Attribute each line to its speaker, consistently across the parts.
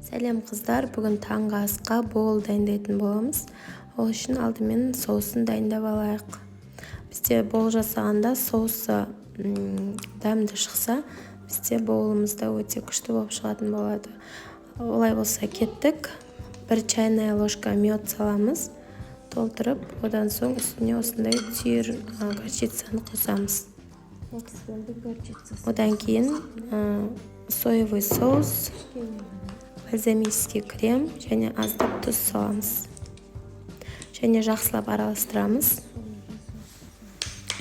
Speaker 1: Сәлем, қыздар! Бүгін таңғы асқа боул дайындайтын боламыз. Ол үшін алдымен соусын дайындап алайық. Бізде боул жасағанда соусы дәмді шықса, бізде боулымыз да өте күшті болып шығатын болады. Олай болса, кеттік. 1 чайная ложка мед саламыз толтырып, одан соң үстіне осындай түйір горчицаны қосамыз. Одан кейін соевый соус, бальзамический крем және аздап тұз саламыз және жақсылап араластырамыз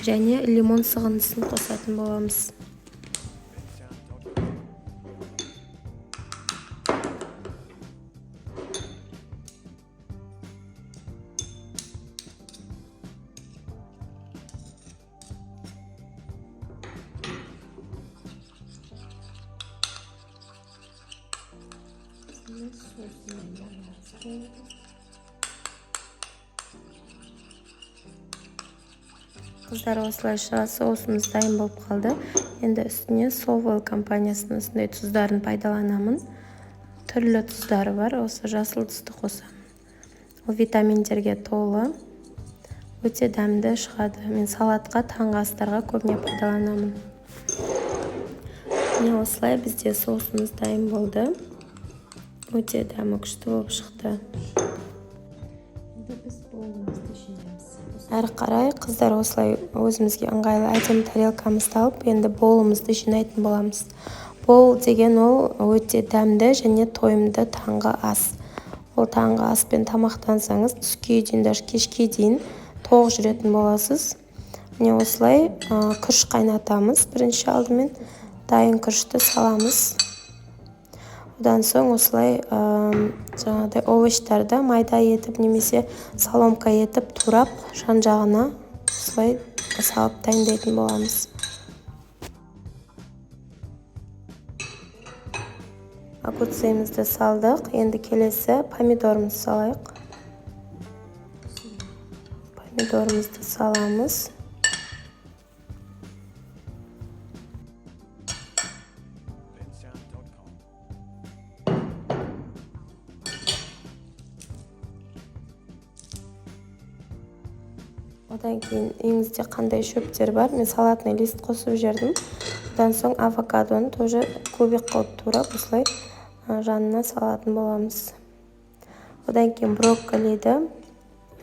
Speaker 1: және лимон сығындысын қосатын боламыз. Қыздар, осылайша соусымыз дайын болып қалды. Енді үстіне Совел компаниясының осындай тұздарын пайдаланамын. Түрлі тұздары бар, осы жасыл тұзды қосамын. Ол витаминдерге толы, өте дәмді шығады. Мен салатқа, таңғы астарға көбіне пайдаланамын. Міне, осылай бізде соусымыз дайын болды. Өте дәмі күшті болып шықты.
Speaker 2: Енді біз боулымызды жинаймыз.
Speaker 1: Әрі қарай, қыздар, осылай өзімізге ыңғайлы әдемі тарелкамызды алып, енді боулымызды жинайтын боламыз. Боул деген ол өте дәмді және тойымды таңғы ас. Ол таңғы аспен тамақтансаңыз, түске дейін, даже кешке дейін тоқ жүретін боласыз. Міне, осылай күріш қайнатамыз. Бірінші алдымен дайын күрішті саламыз. Одан соң осылай жаңағыдай овощтарды майда етіп немесе соломка етіп турап, жан жағына осылай салып дайындайтын боламыз. Огурцымызды салдық. Енді келесі помидорымызды салайық. Помидорымызды саламыз.
Speaker 3: Bensound.com.
Speaker 1: Одан кейін үйіңізде қандай шөптер бар, мен салатный лист қосып жібердім. Одан соң авокадоны тоже кубик қылып турап, осылай жанына салатын боламыз. Одан кейін брокколиді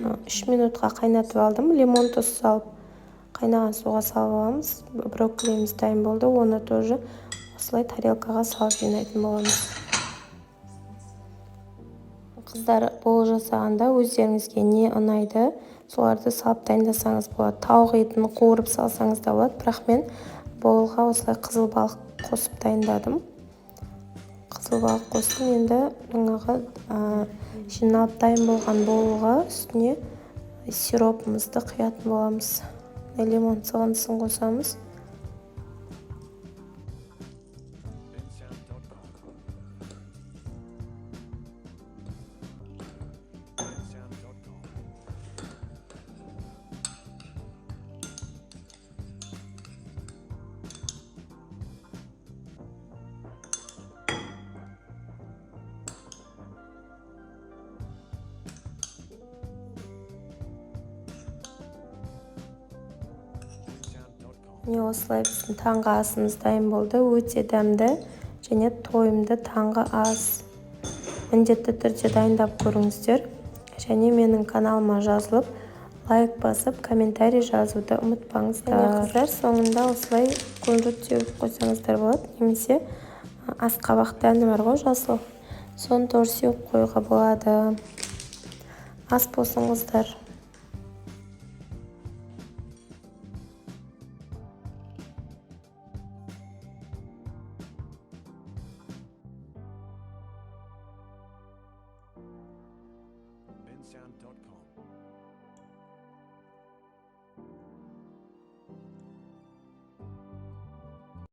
Speaker 1: 3 минутқа қайнатып алдым. Лимон, тұз салып, қайнаған суға салып аламыз. Брокколиміз дайын болды. Оны тоже осылай тарелкаға салып жинайтын боламыз. Қыздар, боул жасағанда өздеріңізге не ұнайды, соларды салып дайындасаңыз болады. Тауық етін қуырып салсаңыз да болады, бірақ мен боулға осылай қызыл балық қосып дайындадым. Қызыл балық қостым. Енді жаңағы жиналып дайын болған боулға үстіне сиропымызды құятын боламыз. Лимон сығындысын қосамыз.
Speaker 3: Bensound.com. Bensound.com. Bensound.com.
Speaker 1: Міне, осылай біздің таңғы асымыз дайын болды. Өте дәмді және тойымды таңғы ас. Міндетті түрде дайындап көріңіздер және менің каналыма жазылып, лайк басып, комментарий жазуды ұмытпаңыздар. Қыздар, соңында осылай кунжут сеуіп қойсаңыздар болады немесе асқабақ дәні бар ғой, жасыл, соны тоже сеуіп қоюға болады. Ас болсын, қыздар!
Speaker 3: Bensound.com.